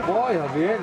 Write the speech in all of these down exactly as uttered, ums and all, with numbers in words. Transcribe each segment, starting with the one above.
Boy, ya bien.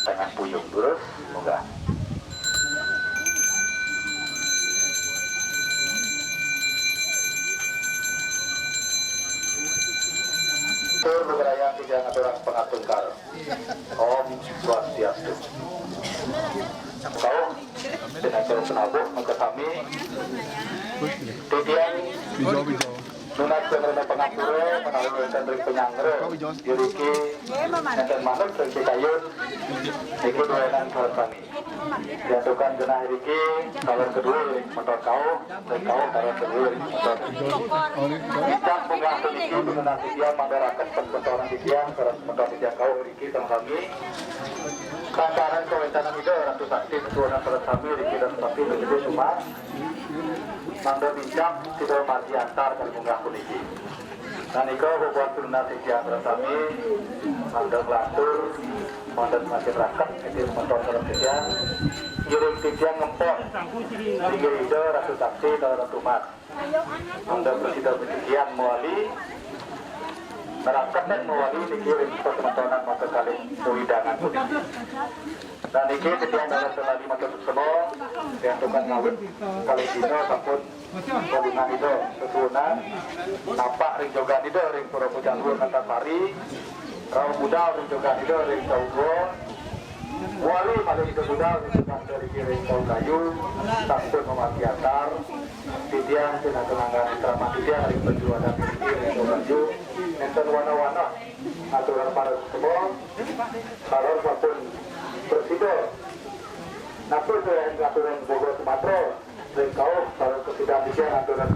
Tengah puyung terus, moga. Tur beberapa yang tidak ngaturang pangatungkal. Om Swastiastu. Kau, dengan terus nabuh, maka kami, titiang, nunas pangrena pangampura, menawi wénten ring panyanggra, iriki, nénten manut ring kayun, niki duénan kalih sami. Santukan genah iriki, kalih kedua ring semeton kauh, ring kauh kalih kedua ring semeton. Icap munggah puniki, nunas titiang mangda raket semeton titiang, sareng semeton titiang kauh iriki, sareng sami. Lantaran kawéntenan Ida Ratu Sakti, sesuunan sareng sami, iriki Ratu Sakti, begitu sumat. Mangda mincap sida margi antar kali munggah puniki. Nah, nika bubuhan tunas titiang sareng sami, mangda nglantur, mangda semakin raket, titiang semeton sareng titiang, ngiring titiang ngempon, inggih Ida Ratu Sakti, Ratu Mat. Mangda prasida pacinggihan mawali, ngraket mawali niki ring pasemetonan maka kalih pawidangan puniki. Nah, niki titiang dados senadi matur suksma, tiang tukang ngawit kalih dina sampun kagungan Ida sesuunan, napak ring jogan Ida ring Pura Pucang Luhur Antasari, rauh budal ring jogan Ida ring Saungga, wali malih Ida budal ring jogan Ida ring Kayu, sampun mamargi antar, titiang pinaka nganggén ceramah titiang ring pajualan niki ring Kayu, nénten wana-wana. Aturan para semua, kalau sampun prasida. Napa sing aturan Boga Sumatera, ring kauh, kalau kesidan titiang aturan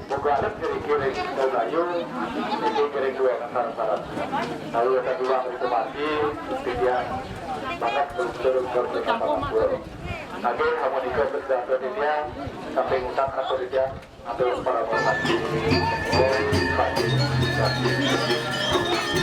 Boga Adat kiri-kiri, Boga Ayu, niki kiri dua, saran-saran. Lalu ada dua hari kemati, titiang banget belum turun ke Kota Mangkura. Nggih, amun ika prasida titiang, samping utak atau titiang, Atur para pemerhati. Om Sati Sati.